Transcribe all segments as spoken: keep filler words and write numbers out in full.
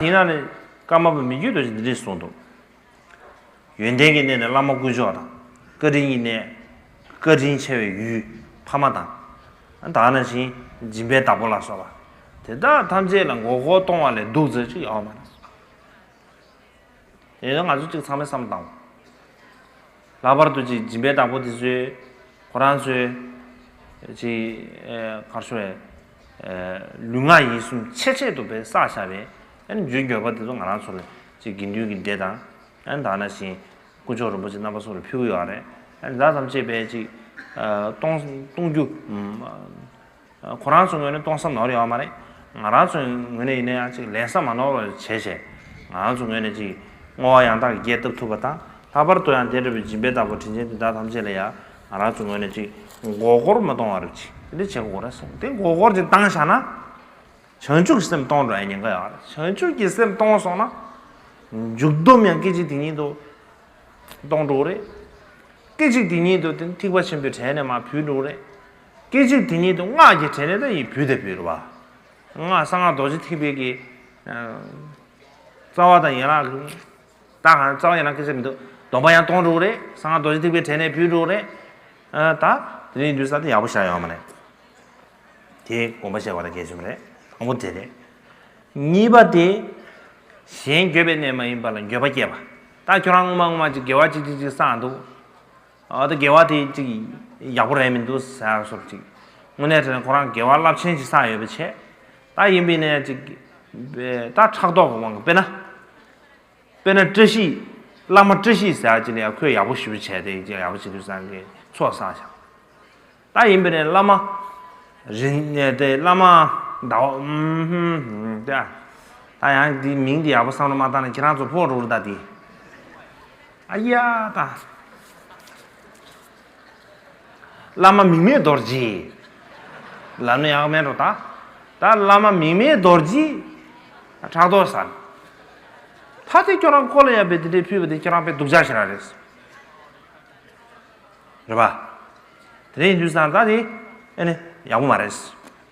ཡིན་ན་ནི་ཀརྨ་པ་མི་བསྐྱོད་རྡོ་རྗེ་འདི་འདྲས་གསུངས་འདུག། ཡོན་ཏན་གྱི་གནས་ནི་བླ་མ་དཀོན་མཆོག་དང་། བཀའ་དྲིན་གྱི་གནས། བཀའ་དྲིན་ཆེ་བའི་ཡུལ་ཕ་མ་དང་། ད་ག་ནང་བཞིན་སྦྱིན་པའི་བདག་པོ་ལ་སོགས་པ། དེ་དག་ཐམས་ཅད་ལ་མགོ་སྐོར་གཏོང་བ་ལས་སྡུག་ཚུལ་ཅིག་ཡོད་མ་རེད། དེ་ཡང་ང་ཚོ་གཅིག་ཚང་མས་བསམ་བློ་བཏང་། ལྷག་པར་དུ་ཅིག་སྦྱིན་པའི་བདག་པོ་དེ་ཚོས་ཁོ་རང་ཚོའི་ཅིག་ཨེ་ག་རེ་ཞུ་རེད། ཨེ་ལུས་ངག་ཡིད་གསུམ་ཆེ་ཆེད་དུ་བས་བསགས་བཞག་པའི་ཨ་ནི་རྒྱུ་འབྱོར་པ་དེ་ཚོ་ང་རང་ཚོ་ལ་ཅིག་དགེ་འདུན་གྱི་སྡེ་དང་། ཨ་ནི་ད་ག་ནང་བཞིན་དཀོན་མཆོག་རིན་པོ་ཆེ་རྣམ་པ་ཚོ་ལ་ཕུལ་གྱི་ཡོད་རེད། ཨ་ནི་ད་ཐམས་ཅད་པས་ཅིག་ཨ་གཏོང་གཏོང་རྒྱུ། ཁོ་རང་ཚོའི་ངོས་ནས་གཏོང་ས་ནོར་ཡོད་མ་རེད། ང་རང་ཚོའི་ངོས་ནས་ཡིན་ན་ཡང་ཅིག་ལེན་ས་མ་ནོར་བ་བྱས་བྱས། ང་རང་ཚོའི་ངོས་ནས་ཅིག་བསྔོ་བ་ཡང་དག་གི་རྒྱས་བཏབ་ཐུབ་པ་དང་། ལྷག་པར་དུ་ཡང་དེ་འདྲ་བའི་སྦྱིན་པའི་བདག་པོ་དྲིན་ཅན་དེ་དག་ཐམས་ཅད་ལ་ཡང་ང་རང་ཚོའི་ངོས་ནས་ཅིག་མགོ་སྐོར་མ་གཏོང་བ་རེད། ཅིག་དེ་འདྲ་བྱེད་དགོས་རེད་ཟེར། དེ་མགོ་སྐོར་ཅིག་བཏང་བཞག་ན། བྱང་ཆུབ་ཀྱི་སེམས་གཏོང་འགྲོ་ཡ་ཉེན་ཁ་ཡོད་རེད། བྱང་ཆུབ་ཀྱི་སེམས་གཏོང་སོང་ན། འཇུག་སྡོམ་ཡང་སྐད་ཅིག་དེ་ཉིད་དུ། གཏོང་འགྲོ་གི་རེད། སྐད་ཅིག་དེ་ཉིད་དུ་དེ་ཐེག་པ་ཆེན་པོའི་གྲལ་ནས་མར་བུད་འགྲོ་གི་རེད། སྐད་ཅིག་དེ་ཉིད་དུ་སྔགས་ཀྱི་གྲལ་ནས་ད་ཡིན་བུད་དེ་བུད་རེད་བ། སྔགས་གསང་སྔགས་རྡོ་རྗེ་ཐེག་པའི་གི། རྩ་བ་དང་ཡན་ལག་གི། ད་གང་རྩ་བ་ཡན་ལག་སྐད་ཆ་མི་འདུག། སྡོམ་པ་ཡང་གཏོང་འགྲོ་གི་རེད། གསང་སྔགས་རྡོ་རྗེ་ཐེག་པའི་གྲལ་ནས་བུད་འགྲོ་གི་རེད། ད་དེ་རིང་དུས་ས་དེ་ཡག་པོ་བཞག་ཡོད་མ་རེད། དེ་དགོངས་པ་བཞེས་པ་ལ་གལ་ཆེན་པོ་རེད། དང་པོ་དེ་རེད། གཉིས་པ་དེ། གཞན་འགྱོད་པའི་གནས་མ་ཡིན་པ་ལ་འགྱོད་པ་སྐྱེས་པ། ད་ཁྱོད་རང་སྔོན་མ་སྔོན་མ་ཅིག་དགེ་བ་ཅིག་ཅིག་ཅིག་བསགས་འདུག། ཨ་ད་དགེ་བ་དེ་ཅིག་ཡག་པོ་རེད་མི་འདུག་ཟེར་སོགས་ཅིག། དངོས་གནས་དྲན་ན་ཁོ་རང་དགེ་བ་རླབས་ཆེན་ཅིག་བསགས་ཡོད་པ་བྱས། ད་ཡིན་པས་ན་ཅིག། ད་ཕྲག་དོག་གི་དབང་གིས་དཔེར་ན། དཔེར་ན་བཀྲ་ཤིས། བླ་མ་བཀྲ་ཤིས་ཟེར་ཡ་ཅིག་ལ་ཡང་ཁོས་ཡག་པོ་ཞེ་པོ་བྱས་ཏེ་ཅིག་ཡག་པོ་བྱེད་དུས་ཙང་གི་ཚོགས་བསགས་ཤག། ད་ཡིན་པས་ན་བླ་མ། རིན་དེ་བླ་མ། ཟླ་བ། ཨུམ་ཧུམ་ཧུམ་དེ། ད་ཡང་འདི་མིང་འདི་ཡག་པོ་བསམ་བློ་མ་བཏང་ན་ཁྱེད་རང་ཚོ་ཕོག་འགྲོ་རེད་ད་འདི། ཨ་ཡ་ད། བླ་མ་མིག་མེད་རྡོ་རྗེ། ལབ་ན་ཡག་མེད་འགྲོ་ད། ད་བླ་མ་མིག་མེད་རྡོ་རྗེ། ཕྲག་དོག་ཟ། ད་དེ་ཁྱོད་རང་ཁོ་ལ་ཡ་པའི་དེ་འདྲའི་ཕུལ་བ་དེ་ཁྱོད་རང་པའི་སྡུག་ཅག་ཞིག་རང་རེད། རེད་པ། དེ་འདྲ་ཡིན་དུས་ཙང་ད་དེ་ཨེ་ནི་ཡག་པོ་མ་རེད། བྱས་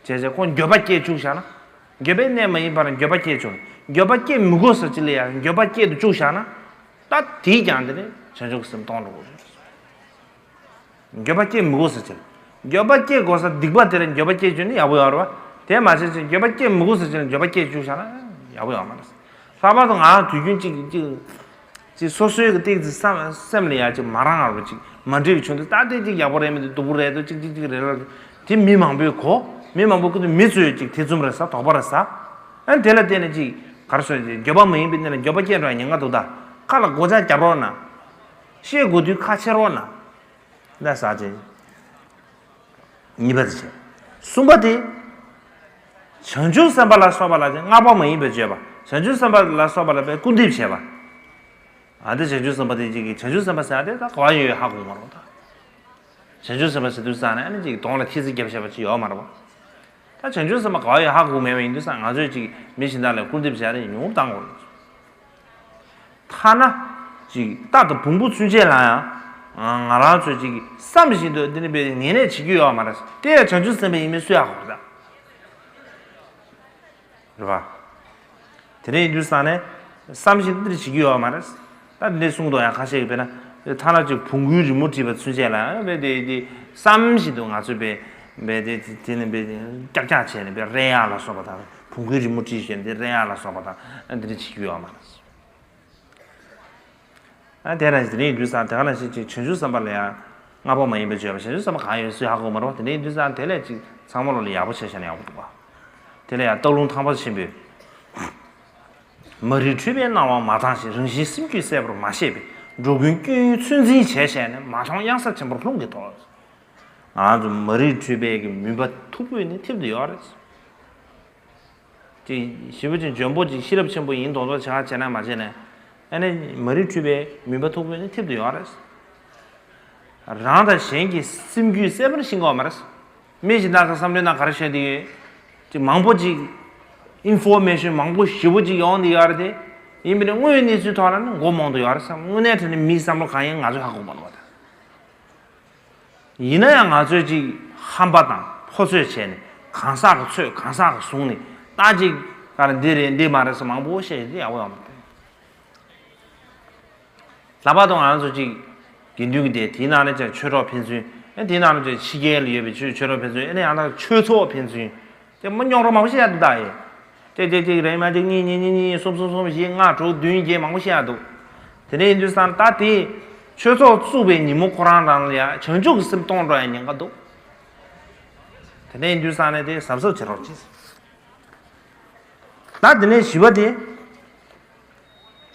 བྱས་ཁོ་འགྱོད་པ་སྐྱེ་བཅུག་བཞག་ན། འགྱོད་པའི་གནས་མ་ཡིན་པར་འགྱོད་པ་སྐྱེ་བཅུག་ན། འགྱོད་པ་སྐྱེ་མི་དགོས་ས་ཅིག་ལ་ཡང་འགྱོད་པ་སྐྱེ་དུ་བཅུག་བཞག་ན། ད་དེས་ཀྱང་དེ་ནི་བྱང་ཆུབ་ཀྱི་སེམས་གཏོང་འགྲོ་དགོས་རེད། འགྱོད་པ་སྐྱེ་མི་དགོས་ས་ཅིག་ལ། འགྱོད་པ་སྐྱེ་དགོས་ས་སྡིག་པ་དེ་ལ་འགྱོད་པ་སྐྱེ་བཅུག་ན་ཡག་པོ་ཡོད་རེད་པ། དེ་མ་བྱས་ཅིག་འགྱོད་པ་སྐྱེ་མི་དགོས་ས་ཅིག་ལ་འགྱོད་པ་སྐྱེ་བཅུག་བཞག་ན་ཡག་པོ་ཡོད་མ་རེད། ལྷག་པར་དུ་ང་རང་དུས་རྒྱུན་གཅིག་གཅིག་ཅིག་སོ་སོའི་གི་ཏོག་ཙམ་བསམ་སེམས་ལ་ཡ་ཅིག་མ་རང་ངར་བ་ཅིག་མ་འགྲིག་བྱུང་དུས་ད་ལྟའི་ཅིག་ཡག་པོ་རེད་མི་འདུག་སྡུག་པོ་རེད་འདུག་ཅིག་ཅིག་ཅིག་རེད་ལ། དེ་མི་མང་པོས་གོ། མི་མང་པོ་ཀུན་ཏུ་མི་ཚོས་ཅིག་ཐེ་ཚོམ་རེད་ས་དོགས་པ་རེད་ས། ཨ་ནི་དེ་ལ་བརྟེན་ནས་ཅིག་ག་རེ་ཟེར་ཅིག་འགྱོད་པ་མ་ཡིན་པའི་གནས་ལ་འགྱོད་པ་སྐྱེ་འགྲོ་ཡ་ཉེན་ཁ་འདུག་ད་ཁ་ལ་སྒོ་ལྕགས་རྒྱབ་རོགས་གནང་། བཤད་དགོས་དུས་ཁ་ཕྱེ་རོགས་གནང་། ལ་ཟ་ཅིག་གཉིས་པ་དེ་བྱས། གསུམ་པ་དེ། བྱང་ཆུབ་སེམས་དཔའ་ལ་སོགས་པ་ལ་དེ་བསྔགས་པ་མ་ཡིན་པའི་བརྗོད་པ། བྱང་ཆུབ་སེམས་དཔའ་ལ་སོགས་པ་ལ་དཔེ་སྐུར་འདེབས་བྱས་པ། ཨ་དེ་བྱང་ཆུབ་སེམས་དཔའ་དེ་གཅིག་གིས་བྱང་ཆུབ་སེམས་དཔའ་ཟེར་ཡ་དེ་ད་ག་བ་ཡོད་ཡོད་ཧ་གོ་མ་རུང་ད། བྱང་ཆུབ་སེམས་དཔའ་ཟེར་དུས་ཙང་ནས་ཨ་ནི་གཅིག་གདོང་ལ་ཐལ་ཚིག་བརྒྱབ་བྱས་པ་ཅིག་ཡོད་མ་རེད་པ། ད་བྱང་ཆུབ་སེམས་དཔའ་ག་བ་ཡོད་ཧ་གོ་མེད་པ་ཡིན་དུས་ཙང་ང་ཚོས་གཅིག་མི་གཞན་དག་ལ་སྐུར་འདེབས་བྱས་ཏེ་ཉུང་བཏང་དགོས་རེད། ཐ་ན། ཅིག་རྟ་དང་བོང་བུ་ཚུན་ཆད་ལ་ཡང་། ང་རང་ཚོས་ཅིག་བསམ་བཞིན་དུ་འདི་ནི་དཔེ་ངེས་གནས་བྱེད་རྒྱུ་ཡོད་མ་རེད། དེ་ཡང་བྱང་ཆུབ་སེམས་དཔའ་ཡིན་མིན་སུས་ཧ་གོ་རེད། རེད་པ། དེ་འདྲ་ཡིན་དུས་ཙང་ནས་བསམ་བཞིན་འདི་འདྲ་བྱེད་རྒྱུ་ཡོད་མ་རེད། ད་འདི་འདྲ་གསུངས་འདུག་ཡང་ཁ་ཤས་ཀྱིས་དཔེར་ན། ཐ་ན་ཅིག་བོང་གུའི་རི་མོ་བྲིས་པ་ཚུན་ཆད་ལ་ཡང་དཔེ་དེ་དེ་བསམ་བཞིན་དུ་ང་ཚོས་དཔེ་དཔེ་དེ་དེ་ནི་དཔེ་ཀྱག་ཀྱག་བྱས་ནས་དཔེ་རེག་ཡག་ལ་སོགས་པ་དང་བོང་གུའི་རི་མོ་བྲིས་བྱས་ནས་དེ་རེག་ཡག་ལ་སོགས་པ་དང་འདི་འདྲ་བྱེད་རྒྱུ་ཡོད་མ་རེད། ཨ་དེ་ནང་བཞིན་དེ་ནས་ཡིན་དུས་ཙང་དེ་ག་ནང་བཞིན་ཅིག་བྱང་ཆུབ་སེམས་དཔའ་ལ་ཡང་བསྔགས་པ་མ་ཡིན་པའི་བརྗོད་པ་བྱང་ཆུབ་སེམས་དཔའ་གང་ཡོད་སུས་ཧ་གོ་མ་རེད་པ། དེ་ནས་ཡིན་དུས་ཙང་དེ་ལས་ཅིག་ཚང་མ་ལོ་ལ་ཡག་པོ་བྱས་བྱས་ན་ཡག་པོ་འདུག་པ། དེ་ལ་ཡང་སྟག་ལུང་ཐང་པ་ཆེན་པོས། མ་རིག་འཁྲུལ་པའི་སྣང་བ་མ་བཏང་ཞིང་། རང་བཞིན་སེམས་རྒྱུད་གསལ་པོར་མ་ཤེས་པས། འགྲོ་ཀུན་སྐྱོན་ཡོན་ཚོད་འཛིན་བྱས་བྱས་ནས། མ་མཐོང་གཡང་ས་ཆེན་པོར་ལྷུང་གི་དོགས། ང་ཚོ་མ་རིག་འཁྲུལ་པའི་གི་མུན་པ་མཐུག་པོ་ནི་ཐེབས་ཏེ་ཡོད་རེད། ཅིག་ཞེ་པོ་ཅིག་འཇོན་པོ་ཅིག་ཤེས་རབ་ཆེན་པོ་ཡིན་མདོག་མདོག་བྱེད་ཁ་བྱེད་ན་མ་བྱེད་ན། ཨ་ནི་མ་རིག་འཁྲུལ་པའི་མུན་པ་མཐུག་པོ་ནི་ཐེབས་ཏེ་ཡོད་རེད། རང་དང་གཞན་གྱི་སེམས་རྒྱུད་གསལ་པོར་ཤེས་ཀྱི་ཡོད་མ་རེད། མི་གཞན་དག་གི་བསམ་བློའི་ནང་ག་རེ་ཤོད་དེ་ཡོད། ཅིག་མང་པོ་ཅིག་ཨིན་ཕོར་མེ་ཤན་མང་པོ་ཞེ་པོ་ཅིག་ཡོང་དེ་ཡོད་རེད་དེ། ཡིན་པས་ན་དངོས་ཡོད་གནས་ཚུལ་ཐོག་ལ་ནི་མགོ་རྨོངས་དུ་ཡོད་རེད་བསམ། དངོས་གནས་དྲང་གནས་མིའི་བསམ་བློ་གང་ཡིན་ང་ཚོས་ཧ་གོ་མ་ནུས་པ་དང་། ཡིན་ན་ཡང་ང་ཚོས་ཅིག་ཧམ་པ་དང་ཕོ་ཚོད་བྱས་ནས་གང་ཟག་གི་ཚོད་གང་ཟག་གི་བཟུང་ནས་ད་ཅིག་ ད་འདི་རེད་འདི་མ་རེད་ཟེར་མང་པོ་བཤད་ཡོད་དེ་ཡག་པོ་ཡོང་མ་རེད། ལྷག་པར་དུ་ང་ཚོ་གཅིག་དགེ་འདུན་གྱི་སྡེ་དེའི་ནང་ནས་ཀྱང་ཆོས་གྲོགས་ཕན་ཚུན་ཨེ་དེའི་ནང་ནས་ཀྱང་ཕྱི་རྒྱལ་ལ་ཡོད་པའི་ཆོས་ཆོས་གྲོགས་ཕན་ཚུན་ཨེ་ནས་ཡང་དག་ཆོས་ཚོགས་ཕན་ཚུན་དེ་མི་རྙོག་དྲ་མང་པོ་བཤད་ཡ་འདུག་ད་ཨེ། ཏེ་ཏེ་ཏེ་རེ་མ་ཏེ་གཉིས་གཉིས་གཉིས་གཉིས་གསུམ་གསུམ་གསུམ་བཞི་ལྔ་དྲུག་བདུན་བརྒྱད་མང་པོ་བཤད་ཡ་འདུག་དེ་འདྲ་ཡིན་དུས་ཙང་ད་དེ་ཆོས་ཚོགས་བཙུགས་པའི་ཉིན་མོ་ཁོ་རང་རང་ལ་ཡ་བྱང་ཆུབ་ཀྱི་སེམས་གཏོང་འགྲོ་ཡ་ཉེན་ཁ་འདུག་དེ་འདྲ་ཡིན་དུས་ཙང་ནས་དེ་གཟབ་གཟབ་བྱེད་རོགས་གྱིས། ད་དེ་ནས་བཞི་པ་དེ།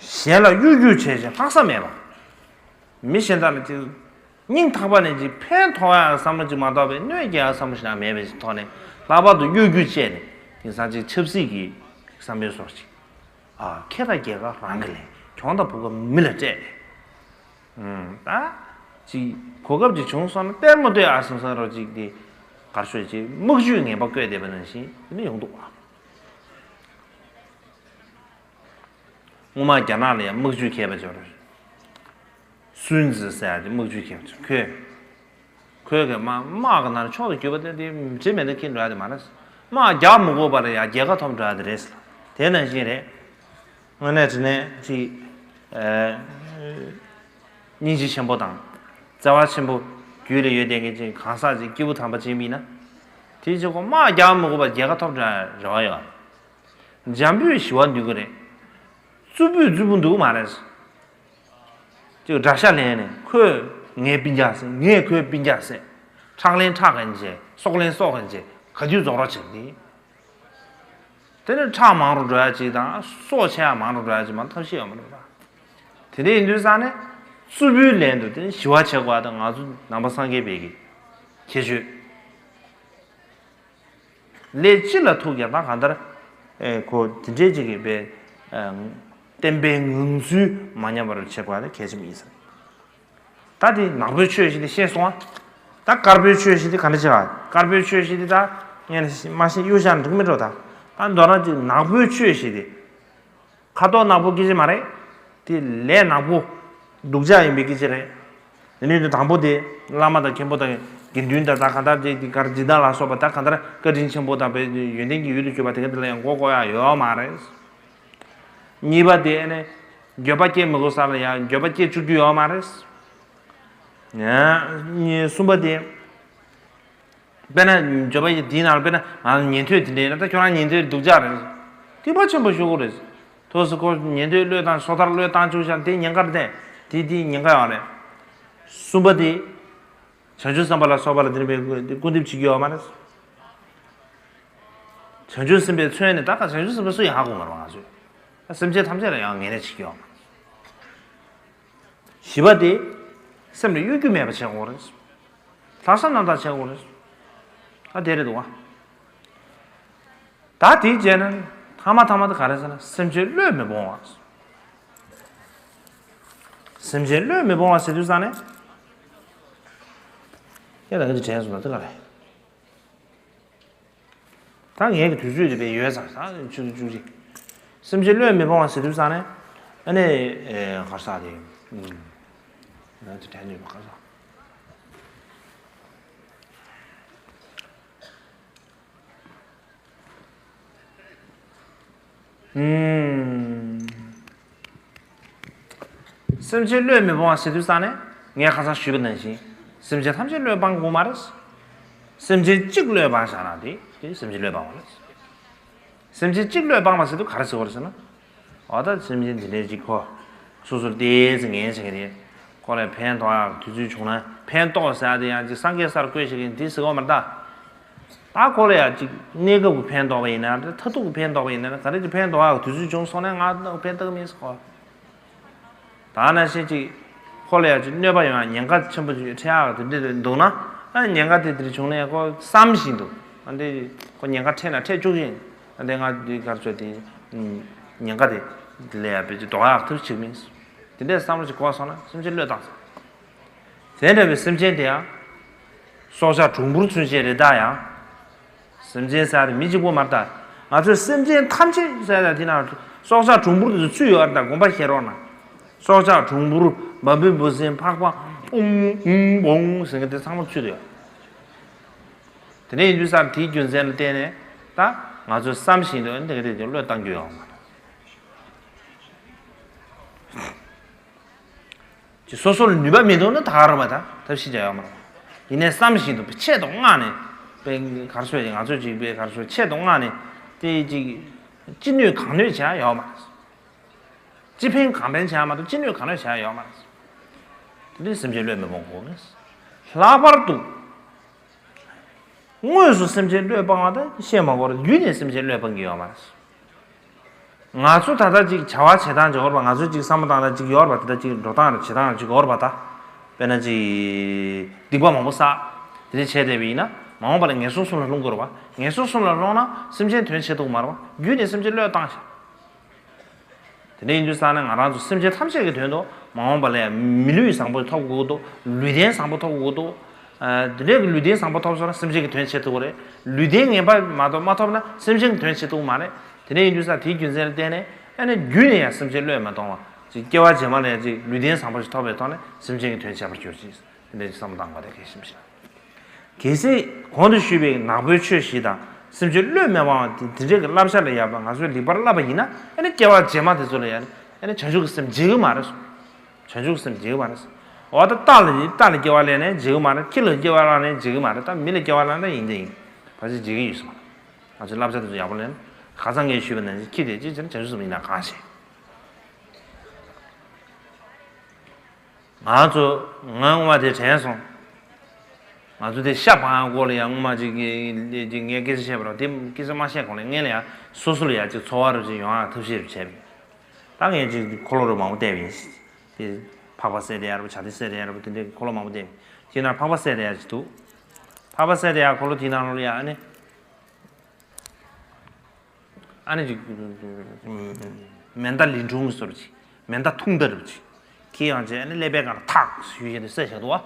གཞན་ལ་གཡོ་སྒྱུ་བྱས་ཤིང་ལྷག་བསམ་མེད་པ། མི་གཞན་དག་ལ་ཅིག་སྙིང་ཐག་པ་ནས་ཅིག་ཕན་ཐོགས་ཡག་བསམ་བློ་ཅིག་མ་གཏོགས་པའི་གནོད་སྐྱེལ་ཡག་བསམ་བློ་ཞིག་མེད་པའི་ཐོག་ནས་ལྷག་པར་དུ་གཡོ་སྒྱུ་བྱས་ནས་དེང་སང་ཅིག་ཆབ་སྲིད་ཀྱི་བསམ་པའི་སོར་ཅིག་ཨ་ཁེ་དང་རྒྱལ་ཁ་རང་གི་ལས་གྱོང་དང་ཕུག་ག་མི་ལ་སྤྲད་ནས། ད་ཅིག་གོ་སྐབས་ཅིག་བྱུང་སོང་ན་ལྟད་མོ་ལྟོས་ཨ་སོང་སོང་རོགས་ཅིག་དེ་གར་ཤོད་ཅིག་དམག་ཇུས་ངན་པ་བཀོད་བསྡད་པ་ནང་བཞིན་དེ་འདྲ་ཡོང་འདུག་ཨ། སྔོན་མ་རྒྱ་ནག་ལ་ཡང་དམག་ཇུས་མཁས་པ་ཅིག་ཡོད་རེད། སུན་ཙི་ཟེར་ཡག་དེ་དམག་ཇུས་མཁས་པ་ཅིག་ཁོས། ཁོས་གི་དམག་དམག་གི་ནང་ཕྱོགས་སུ་གྱུར་པ་དེ་དེ་བྱེད་མེད་ན་ཁྱེད་འགྲོ་ཡག་དེ་མ་རེད། དམག་རྒྱག་མི་དགོས་པར་ཡང་རྒྱལ་ཁ་ཐོབ་འགྲོ་ཡག་དེ་རེད་ཟེར། དེ་ནང་བཞིན་རེད། དངོས་གནས་དྲང་གནས་ཅིག་སྙིང་རྗེ་ཆེན་པོ་དང་། བརྩེ་བ་ཆེན་པོ་རྒྱུད་ལ་ཡོད་བསྡད་མཁན་ཅིག་གང་ཟག་ཅིག་སྐྱེས་བུ་དམ་པ་ཅིག་ཡིན་ན། དེ་ཅིག་གོ་དམག་རྒྱག་མི་དགོས་པར་རྒྱལ་ཁ་ཐོབ་འགྲོ་ཡག་རེ་བ་ཡོད། འཇམ་པོས་ཞི་བ་འདུལ་གི་རེད། རྩུབ་པོས་རྩུབ་པོ་འདུལ་གི་མ་རེད། ཅིག་དགྲ་ཤ་ལེན་ནས་ཁོས་ངའི་སྤུན་ཀྱག་ཟེར་ངས་ཁོའི་སྤུན་ཀྱག་ཟེར། ཁྲག་ལེན་ཁྲག་གིན་བྱེད་སྲོག་ལེན་སྲོག་གིན་བྱེད་ག་དུས་རྫོགས་རོགས་བྱེད་དེ། དེ་ནས་ཁྲག་མང་རུ་འགྲོ་ཡག་ཅིག་དང་སྲོག་ཆད་ཡག་མང་རུ་འགྲོ་ཡག་ཅིག་མ་ཐབས་ཤེས་ཡོད་མ་རེད་པ། དེ་འདྲ་ཡིན་དུས་ཙང་ནས་རྩུབ་པོའི་ལན་དུ་དེ་ཞི་བ་བྱེད་དགོས་པ་དང་ང་ཚོ་ནང་པ་སངས་རྒྱས་པའི་གི་ཁྱད་ཆོས། ལས་ཅི་ལ་ཐུག་ཀྱང་ད་གང་ལྟར། ཨེ་ཁོ་དེ་འདྲའི་ཅིག་གི་པའི། ཨེ་བསྟན་པའི་ངང་ཚུལ་མ་ཉམས་པར་བྱེད་དགོས་པ་དེ་གལ་ཆེན་པོ་ཡིན་ས་རེད། ད་དེ་ནག་པོའི་ཆོས་ཞིག་དེ་ཤེས་སོང་ཨ། ད་དཀར་པོའི་ཆོས་ཞིག་དེ་ག་འདྲ་བྱེད་ག་དཀར་པོའི་ཆོས་ཞིག་དེ་ད་ངས་མ་ཤེས་གཡུག་བཞག་འགྲིག་མི་འགྲོ་ད། ད་མདོར་ན་ཅིག་ནག་པོའི་ཆོས་ཞིག་དེ། ཁ་དོག་ནག་པོ་སྐད་ཆ་མ་རེད། དེ་ལས་ནག་པོ། སྡུག་ཅག་ཡིན་པའི་སྐད་ཆ་རེད། དེ་ནས་དེ་དང་པོ་དེ་བླ་མ་དང་མཁན་པོ་དང་དགེ་འདུན་དང་ད་གང་ལྟར་དེ་དེ་གར་སྦྱིན་བདག་ལ་སོགས་པ་ད་གང་ལྟར་བཀའ་དྲིན་ཆེན་པོ་དང་བའི་ཡོན་ཏན་གྱི་ཡུལ་དུ་གྱུར་པ་དེ་ག་དེ་ལ་ཡང་མགོ་སྐོར་ཡག་ཡོད་མ་རེད། གཉིས་པ་དེ་ཨ་ནི་འགྱོད་པ་སྐྱེ་མི་དགོས་ས་ལ་ཡང་འགྱོད་པ་སྐྱེ་བཅུག་རྒྱུ་ཡོད་མ་རེད། ཨ་ནི་གསུམ་པ་དེ། དཔེར་ན་འགྱོད་པ་ཡི་དེའི་ནང་ལ་དཔེར་ན་ང་ཉན་ཐོས་དེ་འདྲ་ཡིན་ན་ད་ཁྱོད་རང་ཉན་ཐོས་སྡུག་ཅག་རེད། སྡིག་པ་ཆེན་པོ་ཞུ་དགོས་རེད། ཐོག་སུ་ཁོ་ཉན་ཐོས་བློས་བཏང་སོ་ཐར་བློས་བཏང་བཅུག་ཤག་དེ་ཉེན་ཁར་བསྟན་དེ་དེ་ཉེན་ཁ་ཡོད་རེད། གསུམ་པ་དེ། བྱང་ཆུབ་སེམས་དཔའ་ལ་སོགས་པ་ལ་དེ་འདྲ་བའི་སྐུར་འདེབས་བྱེད་ཀྱི་ཡོད་མ་རེད། བྱང་ཆུབ་སེམས་དཔའི་མཚོན་ནས་ད་ག་བྱང་ཆུབ་སེམས་དཔའ་སུ་ཡང་ཧ་གོ་མ་རེད་ང་ཚོས། སེམས་ཅན་ཐམས་ཅད་ལ་ཡང་ངན་ལས་བྱེད་ཀྱི་ཡོད་མ་རེད། བཞི་པ་དེ། སེམས་ལ་གཡོ་སྒྱུ་མེད་པ་བྱེད་དགོས་རེད། ལྷག་བསམ་རྣམ་དག་བྱེད་དགོས་རེད། ཨ་དེ་རེད་འདུག་བ། ད་དེ་བྱས་ན་ཐ་མ་ཐ་མ་དེ་ག་རེ་ཟེར་ན་སེམས་ཅན་བློས་མི་སྤོང་བ། སེམས་ཅན་བློས་མི་སྤོང་བ་ཟེར་དུས་ཙང་ནས། ཡ་ད་ག་ཅིག་དྲན་སོང་ད་དེ་ག་རེད། ད་ངས་ཀྱི་དུས་ཚོད་དེ་དཔེ་ཡོད་ཙང་ད་ཆུ་ཚོད་བཅུ་གཅིག་སེམས་ཅན་བློས་མི་སྤོང་བ་ཟེར་དུས་ཙང་ནས་ཨ་ནི་གར་ས་དེ་ང་ཚོ་དྲན་ནུས་པ་གར་ས། སེམས་ཅན་བློས་མི་སྤོང་བ་ཟེར་དུས་ཙང་ནས་ངས་ཁ་སང་ཞུས་པ་ནང་བཞིན་སེམས་ཅན་ཐམས་ཅད་བློས་སྤང་དགོས་མ་རེད། སེམས་ཅན་གཅིག་བློས་སྤངས་བཞག་ན་དེ་དེ་སེམས་ཅན་བློས་སྤངས་པ་རེད། སེམས་ཅན་གཅིག་བློས་སྤངས་པ་ཟེར་དུས་ག་རེ་ཟེར་བ་རེད་ཟེར་ན། འོ་ད་སེམས་ཅན་འདི་འདྲའི་གཅིག་ཁོ་སོ་སོར་ཏོག་ཙམ་ངན་བྱེད་ཀྱི་རེད། ཁོ་ལ་ཕན་ཐོགས་ཡག་དུས་ཚོད་བྱུང་ན་ཕན་ཐོགས་ཟེར་ཡག་དེ་ཡང་ཅིག་སངས་རྒྱས་སར་བཀོད་བྱེད་ཀྱི་འདི་ཟེར་བ་མ་རེད་ད། ད་ཁོ་ལ་ཡང་ཅིག་གནས་སྐབས་ཀྱི་ཕན་ཐོགས་པ་ཡིན་ན་མཐར་ཐུག་གི་ཕན་ཐོགས་པ་ཡིན་ན་ག་རེ་ཅིག་ཕན་ཐོགས་ཡག་དུས་ཚོད་བྱུང་སོང་ན་ང་ཕན་ཐོགས་མིན་ཟེར་ཁོ། ད་ནང་བཞིན་ཅིག་ཁོ་ལ་ཡང་ཅིག་གནོད་པ་ཡོང་ཡག་ཉེན་ཁ་ཆེན་པོ་ཅིག་འཕྲད་ཡག་དེ་འདྲ་འདུག་ན་ཨ་ཉེན་ཁ་དེ་དེ་འདྲ་བྱུང་ན་ཡང་ཁོ་བསམ་བཞིན་དུ་ཨ་འདི་ཁོ་ཉེན་ཁ་འཕྲད་ན་འཕྲད་བཅུག་བཞིན་ཨ་འདི་ང་འདི་གར་ཚོད་དེ་ཉེན་ཁ་དེ་དེ་ལས་ཡང་དཔེ་ཅིག་ལྡོག་ཡག་ཐབས་ཤིག་མིན། དེ་འདྲའི་བསམ་བློ་ཅིག་འཁོར་སོང་ན་སེམས་ཅན་བློས་བཏང་ཟེར། དེ་འདྲ་བའི་སེམས་ཅན་དེ་ཡང་། སྲོག་ཆགས་གྲུང་པོར་ཚུན་ཆད་རེད་ད་ཡང་། སེམས་ཅན་ཟེར་ཡག་དེ་མི་གཅིག་པོ་མ་རེད་ད། ང་ཚོས་སེམས་ཅན་ཐམས་ཅད་ཟེར་ཡག་དེ་ན་སྲོག་ཆགས་གྲུང་པོར་དེ་ཚུད་ཡོད་རེད་ད་དགོངས་པ་བཞེས་རོགས་གནང་། སྲོག་ཆགས་གྲུང་པོར་འབའ་འབུ་འབུ་སྲིན་ཕག་པ་ཨུམ་ཨུམ་བོང་ཟེར་མཁན་དེ་ཚང་མ་ཚུད་ཡོད། དེ་འདྲ་ཡིན་དུས་ཙང་དེའི་རྒྱུ་མཚན་ལ་བརྟེན་ནས་ད་ ང་ཚོས་བསམ་བཞིན་དུ་འདི་ག་དེ་དེ་བློས་བཏང་རྒྱུ་ཡོད་མ་རེད། ཅི་སོ་སོ་ལ་ནུས་པ་མི་འདུག་ན་ད་ག་རང་མ་ད་ཐབས་ཤེས་བྱ་ཡོད་མ་རེད། ཡིན་ནའི་བསམ་བཞིན་དུ་ཆེད་དུ་མངགས་ནས་པའི་གར་སོས་ང་ཚོས་ཅིག་པའི་གར་སོས་ཆེད་དུ་མངགས་ནས་དེ་ཅིག་ཅི་ནུས་གང་ནུས་བྱ་ཡོད་མ་རེད། ཅི་ཕན་གང་ཕན་བྱ་མ་གཏོགས་ཅི་ནུས་གང་ནུས་བྱ་ཡོད་མ་རེད། དེ་འདྲའི་སེམས་ཅན་བློས་མི་སྤོང་དགོས་མེད། ལྷག་པར་དུ། དངོས་སུ་སེམས་ཅན་བློས་སྤང་བ་དང་བཤད་མ་དགོས་རེད། བརྒྱུད་ནས་སེམས་ཅན་བློས་སྤང་གི་ཡོད་མ་རེད། ང་ཚོ་ད་ལྟ་ཅིག་བྱ་བ་བྱེད་སྟངས་ཅིག་ཡོད་རེད་པ། ང་ཚོ་ཅིག་བསམ་བློ་བཏང་སྟངས་ཅིག་ཡོད་རེད་པ། དེ་ལྟར་ཅིག་འགྲོ་སྟངས་རེད། བྱེད་སྟངས་ཅིག་ཡོད་རེད་པ། ད་དཔེར་ན་ཅིག་སྡིག་པ་མང་པོ་བསགས། དེ་འདྲ་བྱས་བསྡད་པ་ཡིན་ན་མ་འོངས་པ་ལ་ངན་སོང་གསུམ་ལ་ལྷུང་གི་རེད་པ། ངན་སོང་གསུམ་ལ་ལྷུང་ན་སེམས་ཅན་དོན་བྱེད་ཐུབ་ཀྱི་མ་རེད་པ། བརྒྱུད་ནས་སེམས་ཅན་བློས་བཏང་ཤག་དེ་འདྲ་ཡིན་དུས་ཙང་ནས་ང་རང་ཚོ་སེམས་ཅན་ཐམས་ཅད་ཀྱི་དོན་དུ་མ་འོངས་པ་ལ་མི་ལུས་བཟང་པོ་ཐོབ་དགོས་འདུག་ལུས་རྟེན་བཟང་པོ་ཐོབ་དགོས་འདུག་ཨ། འདི་འདྲའི་ལུས་རྟེན་བཟང་པོ་ཐོབ་སོང་ན་སེམས་ཅན་གྱི་དོན་བྱེད་ཐུབ་ཀྱི་རེད། ལུས་རྟེན་ངན་པ་མ་གཏོགས་མ་ཐོབ་ན་སེམས་ཅན་གྱི་དོན་བྱེད་ཐུབ་ཀྱི་མ་རེད། དེ་འདྲ་ཡིན་དུས་ཙང་དེའི་རྒྱུ་མཚན་ལ་བརྟེན་ནས་ཨ་ནི་བརྒྱུད་ནས་ཡང་སེམས་ཅན་བློས་མ་གཏོང་བ་ཅིག་སྐྱེ་བ་རྗེས་མ་ལ་ཡང་ཅིག་ལུས་རྟེན་བཟང་པོ་ཞིག་ཐོབ་པའི་ཐོག་ནས་སེམས་ཅན་གྱི་དོན་བྱེད་པར་གྱུར་ཅིག་དེ་འདྲ་ཞིག་བསམ་བློ་བཏང་དགོས་དེ་གལ་ཆེན་པོ་ཞིག་རེད། གལ་སྲིད་གོང་དུ་ཞུས་པའི་ནག་པོའི་ཆོས་བཞི་དང་སེམས་ཅན་བློས་མི་སྤང་བ་དེ་དེ་འདྲའི་གི་བསླབ་བྱ་ལ་ཡར་ང་ཚོས་ལེགས་པར་བསླབ་པ་ཡིན་ན་ཨ་ནི་སྐྱེ་བ་རྗེས་མ་དེ་ཚོ་ལ་ཡང་ཨ་ནི་བྱང་ཆུབ་ཀྱི་སེམས་འཇིག་གི་མ་རེད། བྱང་ཆུབ་ཀྱི་སེམས་འཇིག་གི་མ་རེད། འོ་ད་རྟ་ལ་ནི་རྟ་ལ་སྐྱེ་བ་ལེན་ནས་འཇིག་གི་མ་རེད། ཁྱི་ལ་སྐྱེ་བ་ལེན་ནས་འཇིག་གི་མ་རེད། ད་མི་ལ་སྐྱེ་བ་ལེན་ན་ཡིན་དེ་ཡིན། ཕལ་ཆེར་འཇིག་གི་ཡོད་ས་མ་རེད། ང་ཚོས་བསླབ་བྱ་དེ་ཚོ་ཡག་པོ་ལེན། ཁ་སང་ངས་ཞུས་པ་ནང་བཞིན་ཁྱི་དེ་ཅི་བྱེད་ན་བྱང་ཆུབ་སེམས་ཡིན་ན་གང་ཞིག་ང་ཚོ་ང་སྔོན་མ་དེ་དྲན་སོང་། ང་ཚོ་དེ་ཤ་སྤང་ཡག་སྐོར་ལ་ཡང་སྔོན་མ་ཅིག་གི་ཅིག་ངས་སྐད་ཆ་བཤད་པ་རེད། དེ་སྐད་ཆ་མ་བཤད་གོང་ལ་སྔོན་ལ་ཡང་སོ་སོ་ལ་ཡང་ཅིག་ཚོར་བ་རུ་ཅིག་ཡོང་ཡག་ཐབས་ཤེས་རུ་བྱས་པ་ཡིན། ད་ངས་ཅིག་འཁོར་ལོ་རུ་མང་པོ་བལྟས་པ་ཡིན། དེ་ཕག་པ་བསད་བསྡད་ཡག་རུ་བྱ་དེ་བསད་བསྡད་ཡག་རུ་དེ་འདྲའི་འཁོར་ལོ་མང་པོ་བལྟས་པ་ཡིན། དེ་ན་ཕག་པ་བསད་བསྡད་ཡག་ཅིག་འདུག་ཕག་པ་བསད་བསྡད་ཡག་འཁོར་ལོ་དེའི་ནང་ལོགས་ལ་ཡང་ཨ་ནི། ཨ་ནི་ཅིག་མེ་མདའ་ལི་ཁྲུང་གི་བཟོ་འདྲ་ཅིག་མེ་མདའ་ཐུང་མདའ་འདྲ་ཅིག་ཁྱེར་ཡོང་བྱས་ཨ་ནི་ཀླད་པའི་སྒང་ལ་ཐག་ཞུས་བྱས་ནས་བསད་བཞག་འདུག་བ།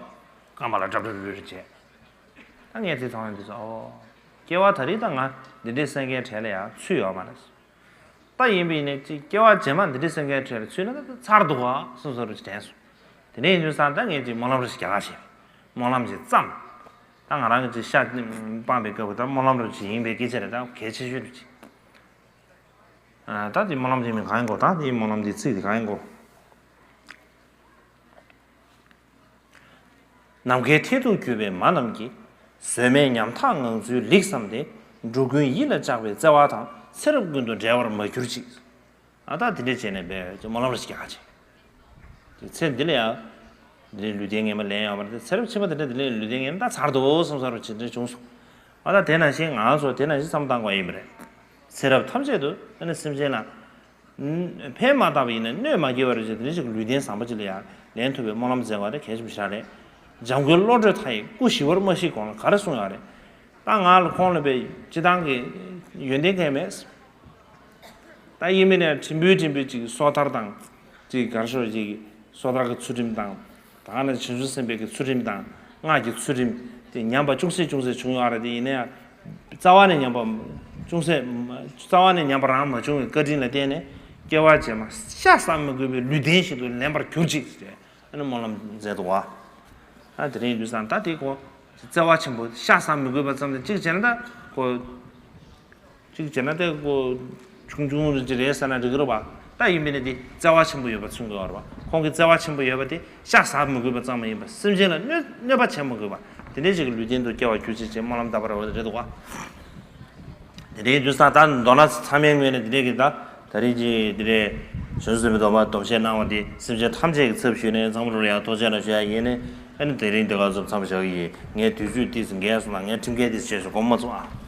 རྐང་པ་ལ་ཌབ་ཌབ་ཌབ་ཌབ་བྱས། ད་ངས་དེ་མཐོང་ཡོང་དུས་སུ་ཨོ། སྐྱེ་བ་ད་རེས་ད་ང་འདི་འདྲའི་སེམས་ཁམས་གྲས་ལ་ཡང་ཚུད་ཡོད་མ་རེད། ད་ཡིན་པ་ཡིན་ནའི་ཅིག་སྐྱེ་བ་རྗེས་མ་འདི་འདྲའི་སེམས་ཁམས་གྲས་ལ་ཚུད་ན་ད་ཚར་འདུག་ག་བསམ་བསམ་འདྲ་ཅིག་དྲན་སོང་། དེ་ནས་ཡིན་དུས་ཙང་ད་ངས་ཅིག་སྨོན་ལམ་རེ་ཞིག་རྒྱག་ག་བྱས། སྨོན་ལམ་ཅིག་བརྩམས། ད་ང་རང་གི་ཅིག་ཤ་སྤངས་པའི་སྐབས་ཀྱི་ད་སྨོན་ལམ་རེ་ཅིག་ཡིན་པའི་སྐད་ཆ་རེད། ད་གལ་ཆེ་ཤོས་རེད་ཅིག་ཨ། ད་དེ་སྨོན་ལམ་དེ་མིང་གང་ཡིན་གོ་ད་དེའི་སྨོན་ལམ་དེའི་ཚིག་དེ་གང་ཡིན་གོ་ནམ་མཁའི་མཐས་གཏུགས་གྱུར་པའི་མ་རྣམས་ཀྱིས། བཟོད་མེད་ཉམ་ཐག་ངང་ཚུལ་ལེགས་བསམས་ཏེ། འགྲོ་ཀུན་ཡིད་ལ་གཅགས་པའི་བརྩེ་བ་དང་། ཚེ་རབས་ཀུན་ཏུ་འབྲལ་བར་མ་གྱུར་ཅིག་ཨ་ད་དེ་འདྲས་བྱས་ནས་བས་ཅིག་སྨོན་ལམ་རེ་ཞིག་རྒྱག་ག་བྱས། དེ་ཚེ་འདི་ལ་ཡང་། འདི་ལས་ལུས་རྟེན་ངན་པ་ལེན་ཡོང་བ་རེད། ཚེ་རབས་ཕྱི་མ་དེ་འདྲ་འདི་ལས་ལུས་རྟེན་ངན་པ་ད་ཚར་འདུག་བསམ་ས་རུ་ཇི་འདྲ་བྱུང་སོང་། ཨ་ད་དེ་ནང་བཞིན་ང་ཚོ་དེ་ནང་བཞིན་བསམ་བཏང་དགོས་ཡིན་པ་རེད། ཚེ་རབས་ཐམས་ཅད་དུ་ཨ་ནི་སེམས་ཅན་ལ། ཕན་མ་བཏགས་པ་ཡིན་ན་གནོད་མ་སྐྱེལ་བ་རེད་ཅེས་དེ་འདྲ་ཞིག་ལུས་རྟེན་བཟང་པོ་ཅིག་ལ་ཡང་ལེན་ཐུབ་པའི་སྨོན་ལམ་མཛད་པ་དེ་གལ་ཆེན་པོ་ཞིག་རེད། འཇམ་མགོན་བློ་གྲོས་མཐའ་ཡས་སྐུ་ཞི་བར་མ་གཤེགས་གོང་ལ་ག་རེ་གསུངས་ཡོད་རེད། ད་ང་ལ་ཁོང་ལ་བས་སྤྱི་བཏང་གི་ཡོན་ཏན་གང་མེད། ད་ཡིན་མིན་ནས་ཕྲན་བུ་ཕྲན་བུ་ཅིག་སོ་ཐར་དང་། ཅིག་གར་ཤོར་ཅིག་སོ་ཐར་གྱི་ཚུལ་ཁྲིམས་དང་། ད་ནི་བྱང་ཆུབ་སེམས་དཔའི་གི་ཚུལ་ཁྲིམས་དང་སྔགས་ཀྱི་ཚུལ་ཁྲིམས་དེ་ཉམས་པ་ཅུང་ཟད་ཅུང་ཟད་བྱུང་ཡོད་རེད། དེ་ཡིན་ན་ཡང་རྩ་བ་ནས་ཉམས་པ་ཅུང་ཟད་རྩ་བ་ནས་ཉམས་པ་རང་མ་བྱུང་བའི་བཀའ་དྲིན་ལ་བརྟེན་ནས་སྐྱེ་བ་རྗེས་མ་ཤ་ཟ་མི་དགོས་པའི་ལུས་རྟེན་ཞིག་ཏུ་ལེན་པར་གྱུར་ཅིག་ཅེས་ཨ་ནི་སྨོན་ལམ་མཛད་འདུག་བ། ཨ་དེ་རིང་ཡིན་དུས་ཙང་ད་དེ་ཁོ་བརྩེ་བ་ཆེན་པོ་ཤ་ཟ་མི་དགོས་པ་ཙམ་དང་གཅིག་བྱས་ན་ད་ཁོ། གཅིག་བྱས་ན་དེ་ཁོ་ཆུང་ཆུང་རེ་ཅིག་རེད་ཟེར་ན་འགྲིག་གི་རེད་བ། ད་ཡིན་པས་ན་དེ་བརྩེ་བ་ཆེན་པོ་ཡོད་པ་མཚོན་གྱི་ཡོད་རེད་བ། ཁོང་གི་བརྩེ་བ་ཆེན་པོ་ཡོད་པ་དེ་ཤ་ཟ་མི་དགོས་པ་ཙམ་མ་ཡིན་པར་སེམས་ཅན་ལ་གནོད་གནོད་པ་བྱེད་མི་དགོས་པ་དེ་འདྲའི་ཞིག་གི་ལུས་རྟེན་དུ་སྐྱེ་བར་གྱུར་ཅིག་ཅེས་སྨོན་ལམ་བཏབ་པ་རེད་བ། དེ་རེད། དེ་རིང་དུས་ཙང་ད་མདོར་ན་ཚང་མའི་ངོས་ནས་དེ་རེད་གི་ད་ད་རེས་ཀྱི་དེ་རེད། བྱང་ཆུབ་སེམས་དཔའི་སྡོམ་པ་སྡོམ་བཞེས་གནང་བ་དེ་སེམས་ཅན་ཐམས་ཅད་ཀྱི་ཚབ་ཞུས་ནས་ཚང་མ་ལ་ཡང་ཐུགས་རྗེ་ཆེ་ཞུ་ཡ་ཡིན་ནས་ཨ་ནི་དེ་རིང་འདི་ག་ཚོ་མཚམས་བཞག་གི་ཡིན། ངས་དུས་ཚོད་ཏིས་འགལ་སོང་ན་ངས་ཁྲིམས་འགལ་ཏིས་བྱས་སོང་དགོངས་མ་ཚོམས་ཨ།